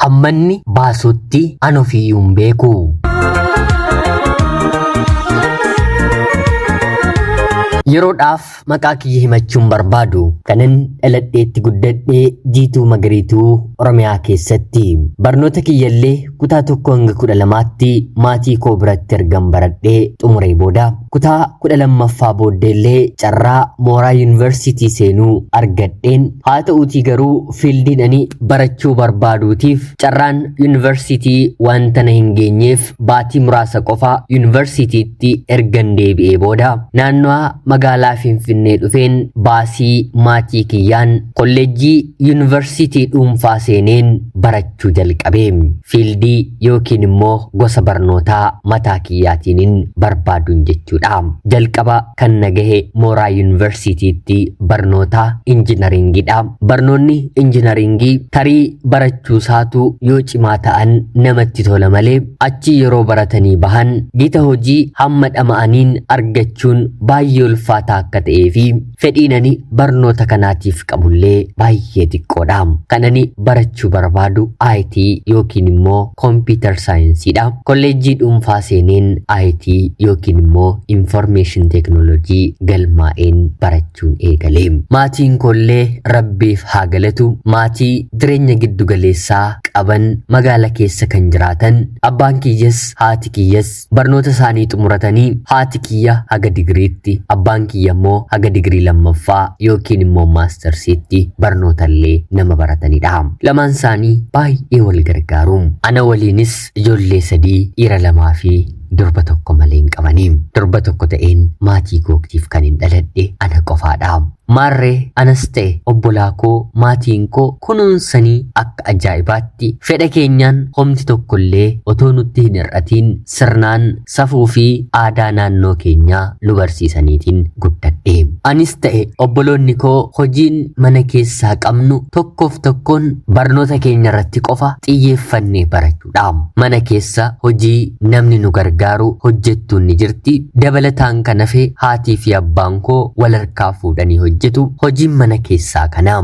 Hammanni baasutti an ofiiyyuu hin beeku. Yeroodhaaf maqaa kiyya himachuun barbaadu. Kanan dhaladheetti guddadhe Jiituu Magariituu Oromiyaa keessatti. Barnoota kiyyallee kutaa 1 hanga 12tti maatii koo biratti ergan baradhee xumuree booda kutaa 12ffaa booddeellee carraa mooraa yuunivarsiitii seenuu argadheen haa ta'uutii garuu fiildiin ani barachuu barbaaduutiif carraan yuunivarsiitii wanta na hin geenyeef baatii muraasa qofa yuunivarsiitiitti ergan deebi'ee booda naannoo magaalaa Finfinnee dhufeen baasii maatii kiyyaan kolleejjii yuunivarsiitii dhuunfaa seeneen barachuu jalqabe. Fiildii yookiin immoo gosa barnootaa mataa kiyyaatiinin barbaaduun jechuudha. Jalqaba kan na gahe mooraa yuunivarsiitiitti barnoota injinaringiidha. Barnoonni injinaringii tarii barachuusaatu yoo cimaa ta'an namatti tola malee achi yeroo baratanii bahan gita hojii hamma dhama'aniin argachuun baay'ee ulfaataa akka ta'ee fi fedhiin ani barnoota kanaatiif qabullee baay'ee xiqqoodha. Kan ani barachuu barbaadu IT yookiin immoo Computer Science dha. Kolleejjii dhuunfaa seeneen IT yookiin immoo Information Technology galmaa'een barachuun eegale. Maatiin koollee Rabbiif haa galatu maatii jireenya giddu galeessaa qaban magaala keessa kan jiraatan abbaan kiyyas haati kiyyas barnoota isaanii xumuratanii haati kiyya haga digiriitti abbaan kiyya immoo haga digirii lammaffaa yookiin immoo maastarsiitti barnootallee nama baratanidha. Lamaan isaanii baay'ee wal gargaaru. Ana waliinis ijoollee sadii dhiira lamaa fi durba tokko malee hin qabanii. Durba tokko ta'een maatii kooktiif kan hin dhaladhe ana qofaadha. Maarree anas ta'e obbolaa koo maatiin koo kunuunsanii akka ajaa'ibaatti fedha keenyaan homti tokkollee otoo nutti hin hir'atiin sirnaan safuu fi aadaa naannoo keenyaa nu barsiisaniitiin guddadhe. Anis ta'e obboloonni koo hojiin mana keessaa qabnu tokkoof tokkoon barnoota keenya irratti qofa xiyyeeffannee barachuudha. Mana keessa hojii namni nu gargaaru hojjettuun ni jirti. Dabalataan kan hafe haatii fi abbaan koo wal harkaa fuudhanii hojjetu. Hojiin mana keessaa kana.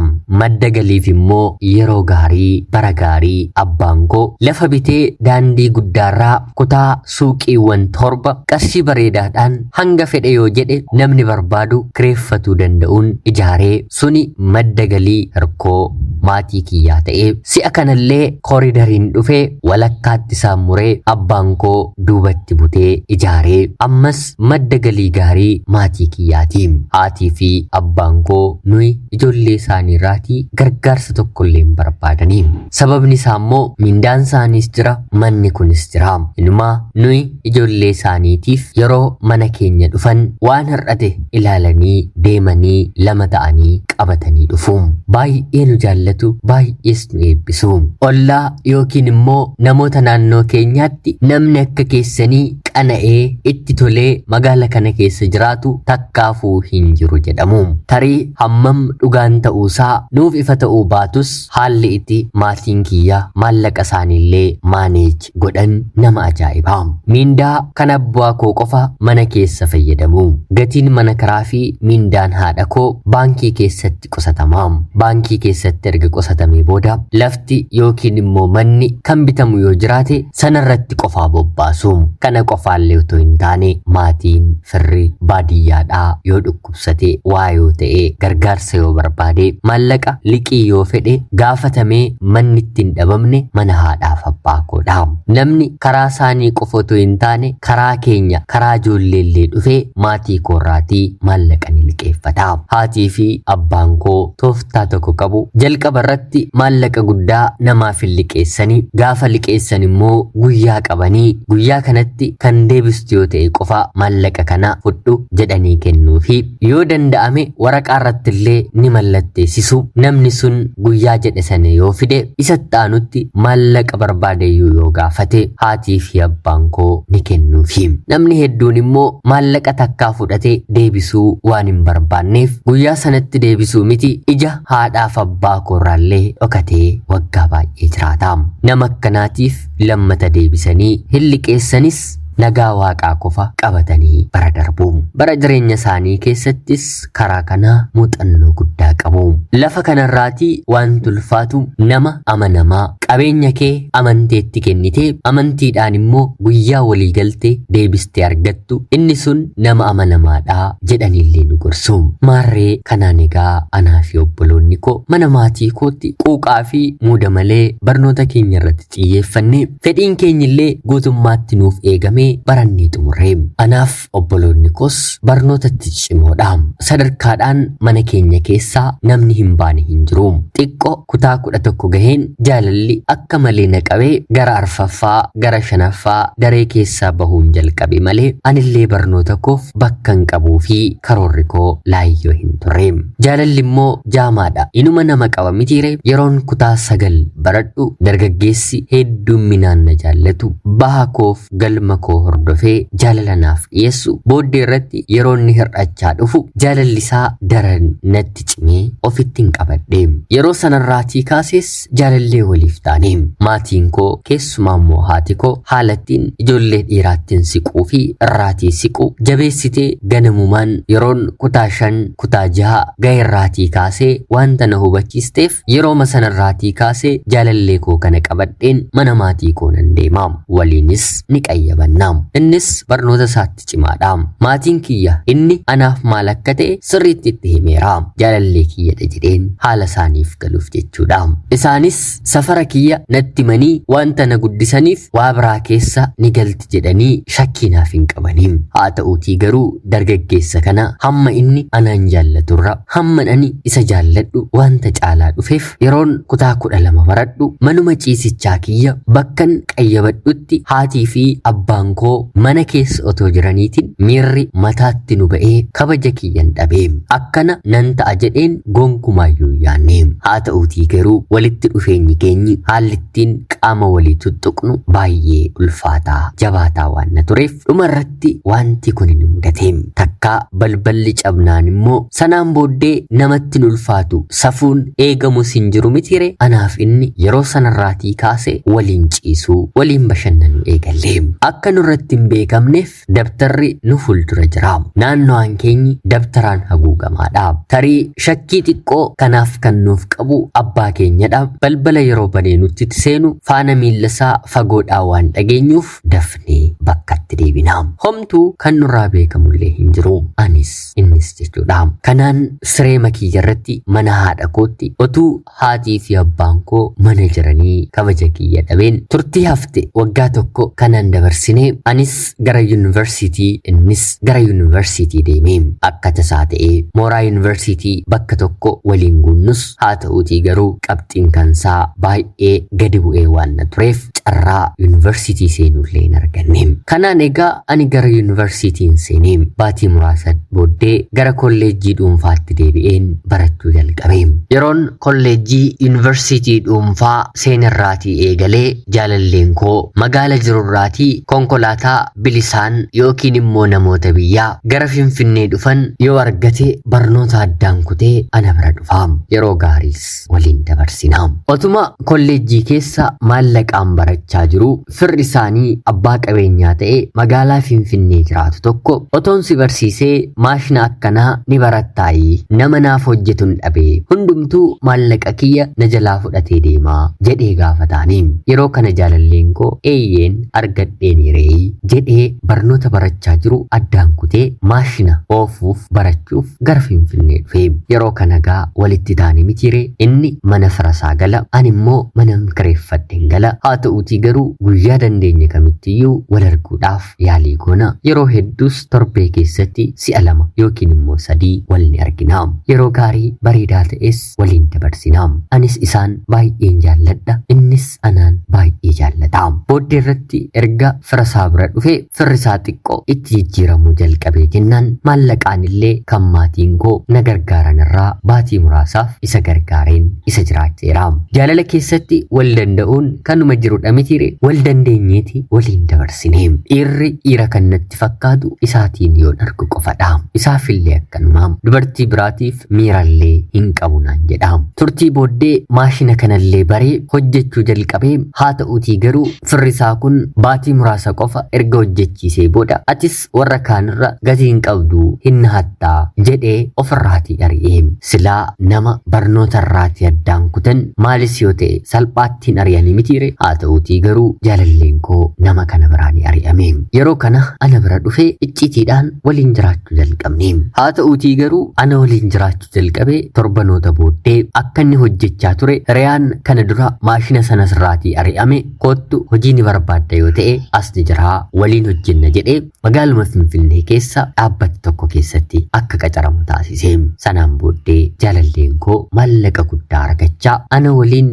Madda galiif immoo yeroo gaarii bara gaarii abbaan koo lafa bitee daandii guddaarraa kutaa suuqiiwwan 7 qarshii bareedaadhaan hanga fedhe yoo jedhe namni barbaadu kireeffatuu danda'uun ijaaree suni madda galii hirkoo maatii kiyyaa ta'ee si'a kanallee koridariin dhufe walakkaatti isaan muree abbaan koo duubatti butee ijaaree ammas madda galii gaarii maatii kiyyaati. Haatii fi abbaan koo nuyi ijoollee isaaniirraatii gargaarsa tokkollee hin barbaadani. Sababni isaa immoo mindaan isaaniis jira, manni kunis jira. Inumaa nuyi ijoollee isaaniitiif yeroo mana keenya dhufan waan hir'ate ilaalanii deemanii lama ta'anii qabatanii dhufu. Baay'ee nu jaallatu, baay'ees nu eebbisu. Ollaa yookiin immoo namoota naannoo keenyaatti namni akka keessanii qana'ee itti tolee magaala kana keessa jiraatu takkaafuu hin jiru jedhamu. Tarii hammam dhugaan ta'uusaa nuuf ifa ta'uu baatus haalli itti maatiin kiyya maallaqa isaaniillee maaneej godhan nama ajaa'iba. Miindaa kan abbaa koo qofa mana keessa fayyadamu. Gatiin mana kiraa fi miindaan haadha koo baankii keessatti qusatama. Baankii keessatti erga qusatamee booda lafti yookiin immoo manni kan bitamu yoo jiraate sanarratti qofaa bobbaasu. Kana qofaallee otoo hin taane maatiin firri baadiyyaadhaa yoo dhukkubsate waa yoo ta'e gargaarsa yoo barbaade maallaqa liqii yoo fedhe gaafatamee manni itti hin dhabamne mana haadhaaf abbaa koodha. Namni karaa isaanii qofa otoo hin taane karaa keenya karaa ijoolleellee dhufee maatii koorraatii maallaqa ni liqeeffata. Haatii fi abbaan koo tooftaa tokko qabu. Jalqaba irratti maallaqa guddaa namaaf hin liqeessani. Gaafa liqeessan immoo guyyaa qabanii guyyaa kanatti kan deebistu yoo ta'e qofa maallaqa kana fudhu jedhanii kennuufi. Yoo danda'ame waraqaa irratti illee ni mallatteessisu. Namni sun guyyaa jedhe sana yoo fide isatti aanutti maallaqa barbaadeyyuu yoo gaafate haatii fi abbaan koo ni kennuufi. Namni hedduun immoo maallaqa takkaa fudhate deebisuu waan hin barbaanneef guyyaa sanatti deebisuu miti ija haadhaaf abbaa koorraallee dhokatee waggaa baay'ee jiraata. Nama akkanaatiif lammata deebisanii hin liqeessanis Nagaa waaqaa qofa qabatanii bara darbu. Bara jireenya isaanii keessattis karaa kanaa muuxannoo guddaa qabu. Lafa kanarraatii waan ulfaatu nama amanamaa qabeenya kee amanteetti kennitee amantiidhaan immoo guyyaa walii galtee deebistee argattu inni sun nama amanamaadha jedhaniillee nu gorsu. Maarree kanaan egaa anaa fi obboloonni koo mana maatii kootti quuqaa fi muuda malee barnoota keenya irratti xiyyeeffannee fedhiin keenyillee guutummaatti nuuf eegamee barannee xumurre. Anaaf obboloonni koos barnootatti cimoodha. Sadarkaadhaan mana keenya keessaa namni hin baane hin jiru. Xiqqoo kutaa 11 gaheen jaalalli akka malee na qabee gara arfaffaa gara shanaffaa daree keessaa bahuun jalqabe malee anillee barnoota koof bakka hin qabuu fi karoorri koo laayyoo hin turre. Jaalalli immoo jaamaadha. Inuma nama qaba mitiire yeroon kutaa 9 baradhu dargaggeessi hedduminaan na jaallatu baha koof galma koo hordofee jaalala naaf dhiyeessu booddee irratti yeroo inni hir'achaa dhufu jaalalli isaa daran natti cimee ofitti hin qabadhe. Yeroo sanarraatii kaasees jaalallee waliif taane. Maatiin koo keessumaa immoo haati koo haalattiin ijoollee dhiiraattiin siquu fi irraatii siqu jabeessitee ganamumaan yeroon kutaa 5 kutaa 6 ga'eerraatii kaasee wanta na hubachiisteef yerooma sanarraatii kaasee jaalallee koo kana qabadheen mana maatii koo nan deema. Waliinis ni qayyabanna. Innis barnoota isaatti cimaadha. Maatiin kiyya inni anaaf maal akka ta'e sirriitti itti himeera. Jaalallee kiyyadha jedheen haala isaaniif galuuf jechuudha. Isaanis safara kiyya natti himanii wanta na guddisaniif waa biraa keessa ni galti jedhanii shakkii naaf hin qabanii. Haa ta'uutii garuu dargaggeessa kana hamma inni anaan jaallaturra hamma ani isa jaalladhu wanta caalaa dhufeef yeroon kutaa 12 baradhu manuma ciisichaa kiyya bakkan qayyabadhutti haatii fi abbaan koo mana keessa otoo jiraniitiin miirri mataatti nu ba'ee kabaja kiyyan dhabee akkana nan ta'a jedheen gonkumaayyuu hin yaanne. Haa ta'uutii garuu walitti dhufeenyi keenyi haalli ittiin qaama walii tuttuqnu baay'ee ulfaataa jabaataa waan na tureef dhuma irratti wanti kun ni mudate. Takkaa balballi cabnaan immoo sanaan booddee namatti hin ulfaatu safuun eegamus hin jiru mitiire anaaf inni yeroo sanarraatii kaase waliin ciisuu waliin bashannanuu eegalle. Akka nurratti hin beekamneef dabtarri nu fuuldura jira. Naannowaan keenyi dabtaraan haguugamaadha. Tarii shakkii xiqqoo kanaaf kan nuuf qabu abbaa keenyadha. Balbala yeroo banee nutti seenu faana miilla isaa fagoodhaa waan dhageenyuuf dafnee bakkatti deebina. Homtuu kan nurraa beekamullee hin jiru. Anis innis jechuudha. Kanaan siree makiyya irratti mana haadha kootti otuu haatii fi abbaan koo mana jiranii kabaja kiyya dhabeen turtii hafte waggaa tokko kanaan dabarsinee anis gara yuunivarsiitii innis gara yuunivarsiitii deemee akka tasaa ta'ee mooraa yuunivarsiitii bakka tokko waliin guunnus haa ta'uutii garuu qabxiin kansaa baay'ee gadi bu'ee waan na tureef carraa yuunivarsiitii seenullee hin arganne. Kanaan egaa ani gara yuunivarsiitiin seenee baatii muraasa booddee gara kolleejjii dhuunfaatti deebi'een barachuu jalqabe. Yeroon kolleejjii yuunivarsiitii dhuunfaa seenerraatii eegalee jaalalleen koo magaala jirurraatii konkolaataa bilisaan yookiin immoo namoota biyyaa gara Finfinnee dhufan yoo argate barnoota addaan kutee ana bira dhufa. Yeroo gaariis waliin dabarsina. Otuma kolleejjii keessa maallaqaan barachaa jiru firri isaanii abbaa qabeenyaa ta'e magaalaa Finfinnee jiraatu tokko otoon si barsiisee maashina akkanaa ni barattaayii nama naaf hojjetun dhabe hundumtuu maallaqa kiyya na jalaa fudhatee deemaa jedhee gaafataanii. Yeroo kana jaalalleen koo eeyyeen argadheen reeyi jedhee barnoota barachaa jiru addaan kutee maashina oofuuf barachuuf gara Finfinnee dhufe. Yeroo kana gaa walitti taane mitiire inni mana firasaa gala ani immoo mana kireeffadheen gala. Haa ta'uutii garuu guyyaa dandeenye kamittiyyuu wal arguudhaaf yaalii goona. Yeroo hedduus torbee keessatti si'a 2 yookiin immoo 3 wal ni argina. Yeroo gaarii bareedaa ta'es waliin dabarsina. Anis isaan baay'een jaalladha, innis anaan baay'ee jaallata. Booddee irratti erga firasaa bira dhufe firrisaa xiqqoo itti jijjiiramuu jalqabee jennaan maallaqaan illee kan maatiin koo na gargaaran irraa baatii muraasaaf isa gargaareen isa jiraacheera. Jaalala keessatti wal danda'uun kanuma jirudha mitiire wal dandeenyeeti waliin dabarsine. Dhiirri dhiira kan natti fakkaatu isaatiin yoon argu qofadha. Isaafillee akkanuma. Dubartii biraatiif miirallee hin qabu naan jedha. Turtii booddee maashina kanallee baree hojjechuu jalqabee haa ta'uutii garuu firri Warri isaa kun baatii muraasa qofa erga hojjechiisee booda atis warra kaanirra gatii hin qabdu hin hattaa jedhee ofirraatii ari'e. Silaa nama barnoota irraatii addaan kutan maalis yoo ta'e salphaatti hin ari'anii mitiire. Haa ta'uutii garuu jaalalleen koo nama kana biraa ni ari'ame. Yeroo kana ana bira dhufee iccitiidhaan waliin jiraachuu jalqabne. Haa ta'uutii garuu ana waliin jiraachuu jalqabee torbanoota booddee akka inni hojjechaa ture hiriyaan kana dura maashina sanas irraatii ari'ame koottu hojii ni barbaadda yoo ta'e as ni jiraa waliin hojjenna jedhee magaaluma Finfinnee keessa dhaabbata tokko keessatti akka qacaramu taasise. Sanaan booddee jaalalleen koo maallaqa guddaa argachaa ana waliin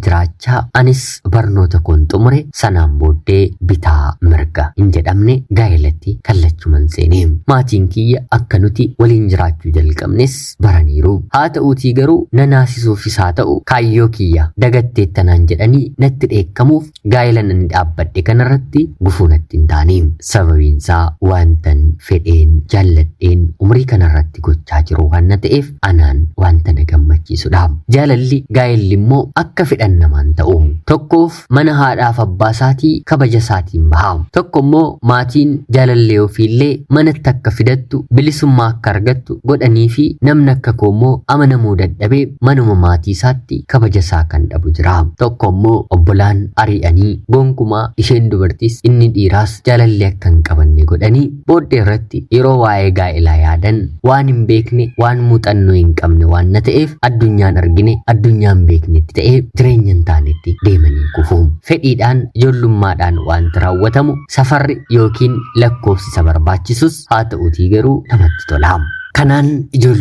jiraachaa anis barnoota koon xumure. Sanaan booddee bitaa mirga hin jedhamne gaa'elatti kallachuman seene. Maatiin kiyya akka nuti waliin jiraachuu jalqabnes baraniiru. Haa ta'uutii garuu na naasisuufis haa ta'u kaayyoo kiyya dagatteettanaan jedhanii natti dheekkamuuf gaa'ela nan dhaabbadhe kanarratti gufuu natti hin taane. Sababiinsaa wantan fedheen jaalladheen umrii kanarratti gochaa jiru waan na ta'eef anaan wanta na gammachiisudha. Jaalalli gaa'elli immoo akka fedhan namaan ta'u. Tokkoof mana haadhaaf abbaa isaatii kabaja isaatiin baha. Tokko immoo maatiin jaalallee ofiillee manatti akka fidattu bilisummaa akka argattu godhanii fi namni akka koo immoo amanamuu dadhabee manuma maatii isaatti kabaja isaa kan dhabu jira. Tokko immoo obbolaan ari'anii gonkumaa isheen dubartiis inni dhiiraas jaalallee akka hin qabanne godhanii booddee irratti yeroo waa'ee gaa'elaa yaadan waan hin beekne waan muuxannoo hin qabne waan na ta'eef addunyaan argine addunyaan beeknetti ta'ee jireenya hin taanetti deemanii kufu. Fedhiidhaan ijoollummaadhaan wanti raawwatamu safarri yookiin lakkoofsi isa barbaachisus haa ta'uutii garuu namatti tola. Kanaan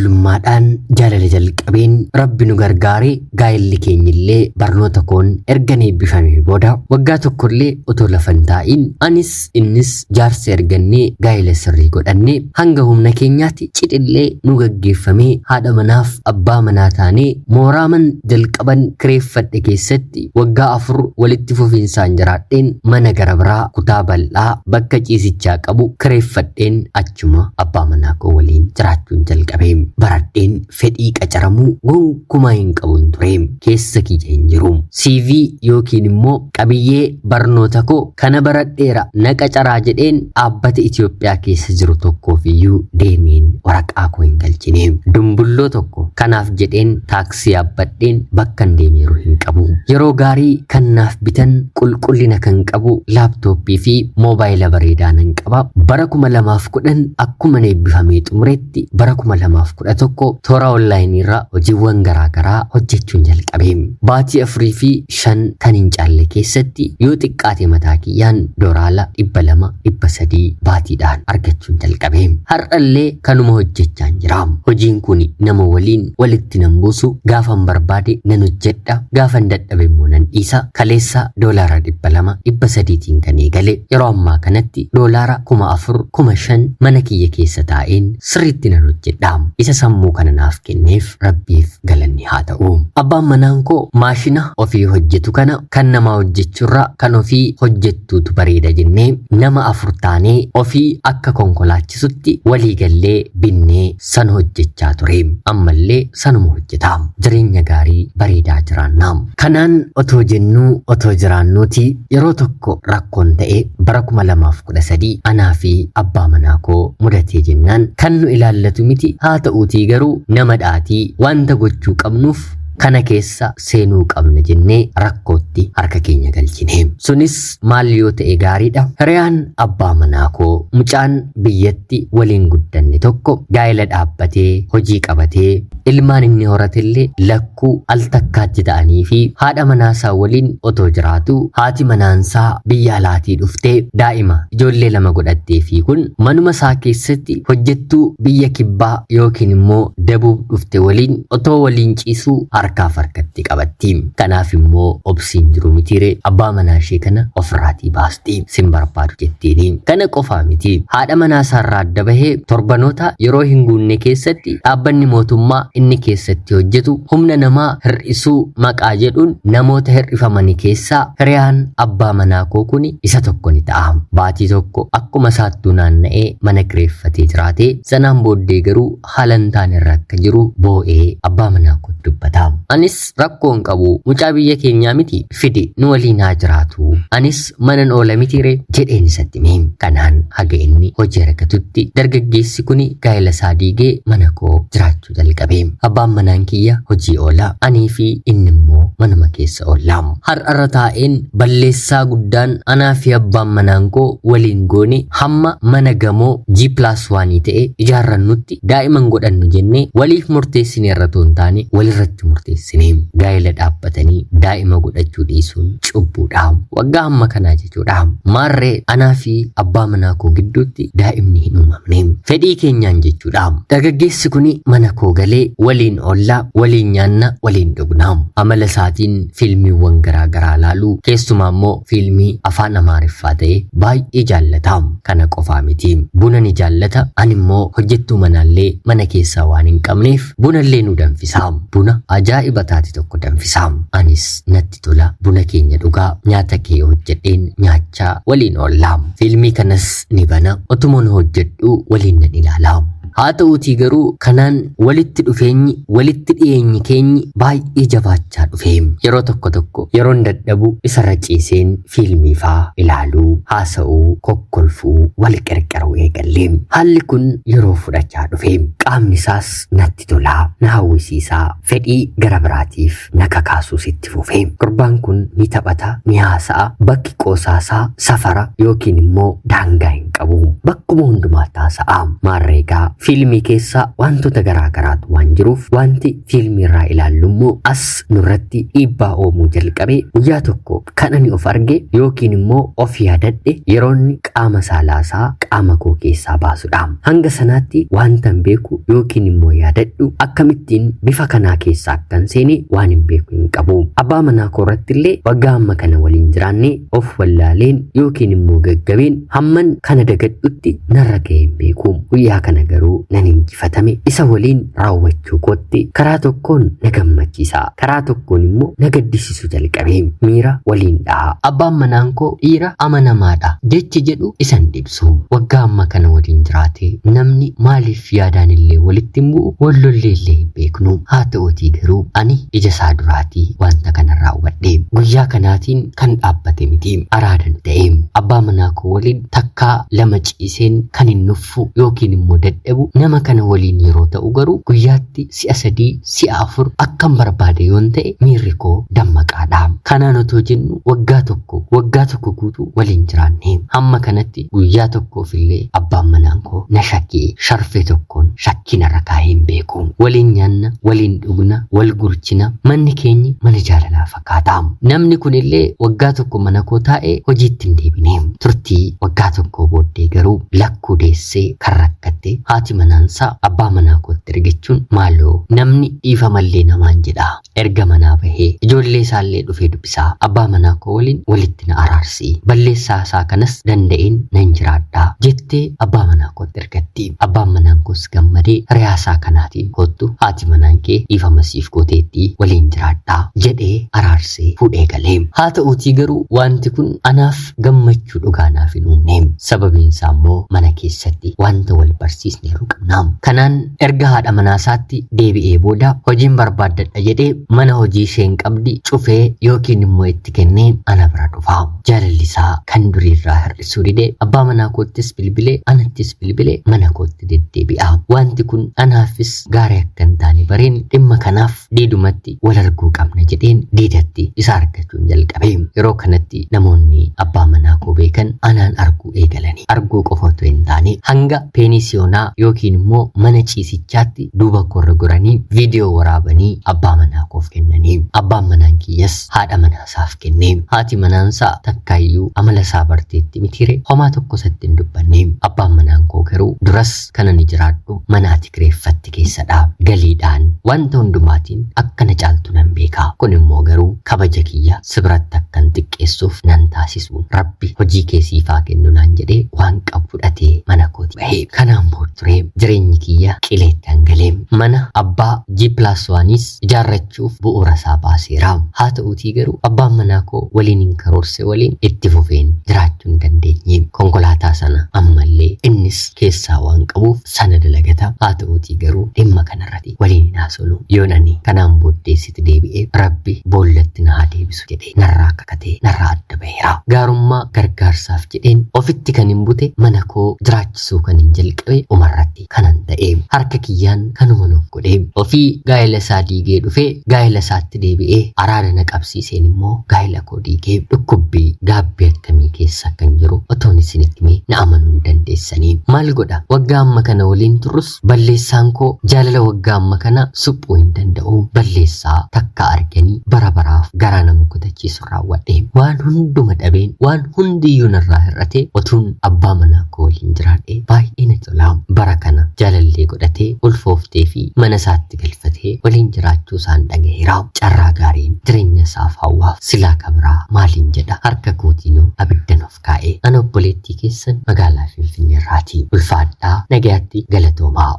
ijoollummaadhaan jaalala jalqabeen Rabbi nu gargaaree gaa'elli keenyillee barnoota koon erga eebbifamee booda waggaa tokkollee otoo lafa hin taa'iin anis innis jaarsa ergannee gaa'ela sirrii godhannee hanga humna keenyaatti cidhillee nu gaggeeffamee haadha manaaf abbaa manaa taanee mooraaman jalqaban kireeffadhe keessatti waggaa 4 walitti fufiinsaan jiraadheen mana gara biraa kutaa bal'aa bakka ciisichaa qabu kireeffadheen achuma abbaa manaa koo waliin jiraachuu jalqabe. Baradheen fedhii qacaramuu gonkumaa hin qabuun ture. Keessa kiyya hin jiru. CV yookiin immoo qabiyyee barnoota koo kana baradheera na qacaraa jedheen dhaabbata Itoophiyaa keessa jiru tokkoof iyyuu deemeen waraqaa koo hin galchine. Dumbulloo tokko kanaaf jedheen taaksii yaabbadheen bakka hin deemeeru hin qabu. Yeroo gaarii kan naaf bitan qulqullina kan qabu laaptooppii fi moobaayila bareedaa nan qaba. Bara 2010 akkuma eebbifamee xumuretti bara 2011 toora onlaayinii irra hojiiwwan garaagaraa hojjechuun jalqabe. Baatii 4 fi 5 kan hin caalle keessatti yoo xiqqaate mataa kiyyaan doolaara 200 300 baatiidhaan argachuun jalqabe. Har'allee kanuma hojjechaan jira. Hojiin kun nama waliin walitti nan buusu, gaafan barbaade nan hojjedha, gaafan dadhabe immoo nan dhiisa. Kaleessa doolaara 200 300tiin kan eegale yeroo ammaa kanatti doolaara 4000 5000 mana kiyya keessa taa'een sirriitti nan hojjedha. Isa sammuu kana naaf kenneef Rabbiif galanni haa ta'u. Abbaan manaan koo maashina ofii hojjetu kana kan namaa hojjechuurra kan ofii hojjettuutu bareeda jennee nama 4 taanee ofii akka konkolaachisutti walii gallee binnee san hojjechaa ture. Ammallee sanuma hojjeta. Jireenya gaarii bareedaa jiraanna. Kanaan otoo jennuu otoo jiraannuuti yeroo tokko rakkoon ta'e bara 2013 anaa fi abbaa manaa koo mudatee jennaan kan nu ilaallatu miti. Haa ta'uutii garuu nama dhaatii wanta gochuu qabnuuf kana keessa seenuu qabna jennee rakkootti harka keenya galchine. Sunis maal yoo ta'e gaariidha. Hiriyaan abbaa manaa koo mucaan biyyatti waliin guddanne tokko gaa'ela dhaabbatee hojii qabatee ilmaan inni horatellee lakkuu al takkaatti ta'anii fi haadha manaasaa waliin otoo jiraatu haati manaansaa biyya alaatii dhuftee daa'ima ijoollee 2 godhattee fi kun manuma isaa keessatti hojjettuu biyya kibbaa yookiin immoo dabuub dhufte waliin otoo waliin ciisuu harkaaf harkatti qabatti. Kanaaf immoo obsiin jiru mitiire abbaa manaa ishee kana ofirraatii baasti. Sin barbaadu jettiini. Kana qofaa miti. Haadha manaa isaarraa adda bahee torbanoota yeroo hin guunne keessatti dhaabbanni mootummaa inni keessatti hojjetu humna namaa hir'isuu maqaa jedhuun namoota hir'ifamanii keessaa hiriyaan abbaa manaa koo kun isa tokko ni ta'a. Baatii tokko akkuma isaattuu naanna'ee mana kireeffatee jiraate. Sanaan booddee garuu haala hin taane irra akka jiru boo'ee abbaa manaa koo dubbata. Anis rakkoo hin qabu, mucaa biyya keenyaa miti fidi nu waliin haa jiraatu. Anis manan oola mitiire jedheen isatti hime. Kanaan haga inni hojii argatutti dargaggeessi kun gaa'ela isaa diigee mana koo jiraachuu jalqabe. Abbaan manaan kiyya hojii oola. Anii fi inni immoo manuma keessa oolla. Har'arra taa'een balleessaa guddaan anaa fi abbaan manaan koo waliin goone hamma mana gamoo G+1 ta'e ijaarrannutti daa'iman godhannu jennee waliif murteessine irra otoo hin taane walirratti murteessine. Gaa'ela dhaabbatanii daa'ima godhachuu dhiisuun cubbuudha. Waggaa hamma kanaa jechuudha. Maarree anaa fi abbaa manaa koo gidduutti daa'imni hin uumamne. Fedhii keenyaan jechuudha. Dargaggeessi kun mana koo galee waliin oollaa, waliin nyaanna, waliin dhugna. Amala isaatiin fiilmiiwwan garaa garaa laaluu, keessumaa immoo fiilmii afaan Amaariffaa ta'e baay'ee jaallata. Kana qofaa miti. Buna ni jaallata. Ani immoo hojjettuu manaallee mana keessaa waan hin qabneef bunallee nu danfisa. Buna ajaa'iba taate tokko danfisa. Anis natti tola. Buna keenya dhugaa, nyaata kee hojjedheen nyaachaa waliin oolla. Fiilmii kanas ni bana. Otuma nu hojjedhu waliin nan ilaala. Haa ta'uutii garuu kanaan walitti dhufeenyi, walitti dhiyeenyi keenyi baay'ee jabaachaa dhufe. Yeroo tokko tokko yeroon dadhabu isarra ciiseen fiilmii faa ilaaluu, haasa'uu, kokkolfuu, wal qarqaruu eegalle. Haalli kun yeroo fudhachaa dhufe. Qaamni isaas natti tolaa, na hawwisiisaa, fedhii gara biraatiif na kakaasuus itti fufe. Gurbaan kun ni taphata, ni haasa'a, bakki qoosaasaa safara yookiin immoo daangaa hin qabu. Bakkuma hundumaatti haasa'a. Maarreegaa fiilmii keessa wantoota garaa garaatu waan jiruuf wanti fiilmii irraa ilaallu immoo as nurratti dhiibbaa uumuu jalqabe. Guyyaa tokko kan ani of arge yookiin immoo of yaadadhe yeroonni qaama saalaasaa qaama koo keessaa baasudha. Hanga sanaatti wanta hin beeku yookiin immoo yaadadhu akkamittiin bifa kanaa keessaa akkan seene waan hin beeku hin qabu. Abbaa manaa koo irratti illee waggaa amma kana waliin jiraanne of wallaaleen yookiin immoo gaggabeen hamman kana dagadhutti narra ga'ee hin beeku. Guyyaa kana garuu nan injifatame. Isa waliin raawwachuu kootti karaa tokkoon na gammachiisa, karaa tokkoon immoo na gaddisiisu jalqabe. Miira waliin dhaha. Abbaan manaan koo dhiira amanamaadha jechi jedhu isan dhibsu. Waggaa amma kana waliin jiraate namni maaliif yaadaan illee walitti hin bu'u, wal lollee illee hin beeknu. Haa ta'uutii garuu ani ija isaa duraatii wanta kana raawwadhe. Guyyaa kanaatiin kan dhaabbate miti. Araadan ta'e. Abbaa manaa koo waliin takkaa lama ciiseen kan hin nuffu yookiin immoo dadhabu nama kana waliin yeroo ta'u garuu guyyaatti si'a 3 si'a 4 akkan barbaade yoon ta'e miirri koo dammaqaadha. Kanaan otoo jennu waggaa tokko waggaa tokko guutuu waliin jiraanne. Hamma kanatti guyyaa tokkoof illee abbaan manaan koo na shakkee sharfee tokkoon shakkii narra kaa'ee hin beeku. Waliin nyaanna, waliin dhugna, wal gurchina. Manni keenyi mana jaalalaa fakkaata. Namni kun illee waggaa tokko mana koo taa'ee hojiitti hin deebine. Turtii waggaa tokkoo booddee garuu lakkuu deessee kan rakkatte haati manaansaa abbaa manaa kootti ergachuun maaloo namni dhiifamallee namaan jedha. Erga manaa bahee ijoollee isaallee dhufee dubbisaa. Abbaa manaa koo waliin walitti na araarsi. Balleessaa isaa kanas danda'een nan jiraadha jettee abbaa manaa kootti ergatti. Abbaan manaan koos gammadee hiriyaa isaa kanaatiin koottu haati manaan kee dhiifama siif gooteetti waliin jiraadha jedhee araarsee fuudhee galee. Haa ta'uutii garuu wanti kun anaaf gammachuu dhugaa naaf hin uumne. Sababiin isaa immoo mana keessatti wanta wal barsiisneeru qabna. Kanaan erga haadha manaa isaatti deebi'ee booda hojiin barbaaddadha jedhee mana hojii isheen qabdi cufee yookiin immoo itti kennee ana bira dhufa. Jaalalli isaa kan duriirraa hir'isuu dide. Abbaa manaa koottis bilbilee anattis bilbilee mana kootti deddeebi'a. Wanti kun anaafis gaarii akka hin taane bareen dhimma kanaaf diidumatti wal arguu qabna jedheen diidatti isa argachuun jalqabe. Yeroo kanatti namoonni abbaa manaa koo beekan anaan arguu eegalani. Arguu qofa otoo hin taane hanga peenisiyoonaa yookiin immoo mana ciisichaatti duuba koorra goranii viidiyoo waraabanii abbaa manaa koof kennanii. Abbaan manaan kiyyas haadha manaa isaaf kenne. Haati manaansaa takkaayyuu amala isaa barteetti mitiire homaa tokko isatti hin dubbanne. Abbaan manaan koo garuu duras kan ani jiraadhu mana ati kireeffatte keessadha. Galiidhaan wanta hundumaatiin akka na caaltu nan beeka. Kun immoo garuu kabaja kiyya si biratti akkan xiqqeessu geessuuf nan taasisu. Rabbi hojii kee siif haa kennu naan jedhee waan qabu fudhatee mana kooti bahe. Kanaan booda ture jireenyi kiyya qileetti hangalee. Mana abbaa G plus 1s ijaarrachuuf bu'uura isaa baaseera. Haa ta'uutii garuu abbaan manaa koo waliin hin karoorse waliin itti fufeen jiraachuu hin dandeenye. Konkolaataa sana ammallee innis keessaa waan qabuuf sana dalagata. Haa ta'uutii garuu dhimma kanarratti waliin hin haasofnu. Yoon ani kanaan booddee sitti deebi'e Rabbi boollatti na haa deebisu jedhee narraa kakatee narraa adda baheera. Gaarummaa gargaarsaaf jedheen ofitti kan hin bute mana koo jiraachisuu kan hin jalqabe umarratti kanan ta'e. Harka kiyyaan kanuma nuuf godhe. Ofii gaa'ela isaa diigee dhufee gaa'ela isaatti deebi'ee araada na qabsiiseen immoo gaa'ela koo diigee dhukkubbii gaabbii akkamii keessa akkan jiru otoon isinitti himee na amanuu hin dandeessanii. Maal godha waggaa amma kana waliin turrus balleessaan koo jaalala waggaa amma kana suphuu hin danda'u. Balleessaa takka arganii bara baraaf garaa nama kutachiisu raawwadhe. Waan hunduma dhabeen waan hundiyyuu narraa hir'ate otuun abbaa manaa koo waliin jiraadhe baay'ee na tola. Bara kana jaalallee godhatee ulfooftee fi mana isaatti galfatee waliin jiraachuu isaan dhagaheera. Carraa gaariin jireenya isaaf hawwaaf silaa kabraa maaliin jedha harka kootiinuu abiddan of kaa'e. Ana obboleettii keessan magaalaa Finfinneerraati. Ulfaadhaa nagayaatti galatoomaa.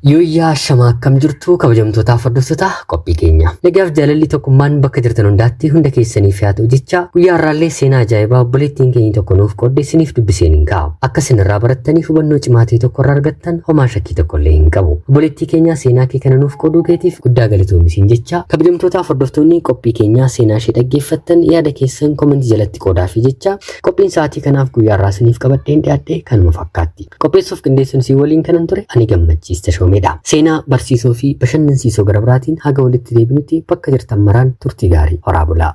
Yooyyaa shamaa akkam jirtu kabajamtootaaf hordoftoota qophii keenya. Nagaaf jaalalli tokkummaan bakka jirtan hundaatti hunda keessaniif haa ta'u jecha guyyaa har'aallee seenaa ajaa'ibaa obboleettiin keenya tokko nuuf qoodde isiniif dubbiseen hin kaa'u. Akka isin irraa barattanii hubannoo cimaa ta'e tokko irraa argattan homaa shakkii tokko illee hin qabu. Obboleettii keenya seenaa kee kana nuuf qooduu keetiif guddaa galatoomi siin jecha kabajamtootaaf hordoftoonni qophii keenyaa seenaa ishee dhaggeeffattan yaada keessan komentii jalatti qoodaafi jecha qophiin sa'aatii kanaaf guyyaa har'aa isiniif qabadheen dhiyaadhe kanuma fakkaatti. Qopheessuuf qindeessuun si waliin kanan ture ani Gammachiis Tashoomeedha. Seenaa barsiisoo fi bashannansiisoo gara biraatiin haga walitti deebinutti bakka jirtan maraan turtii gaarii horaa bulaa.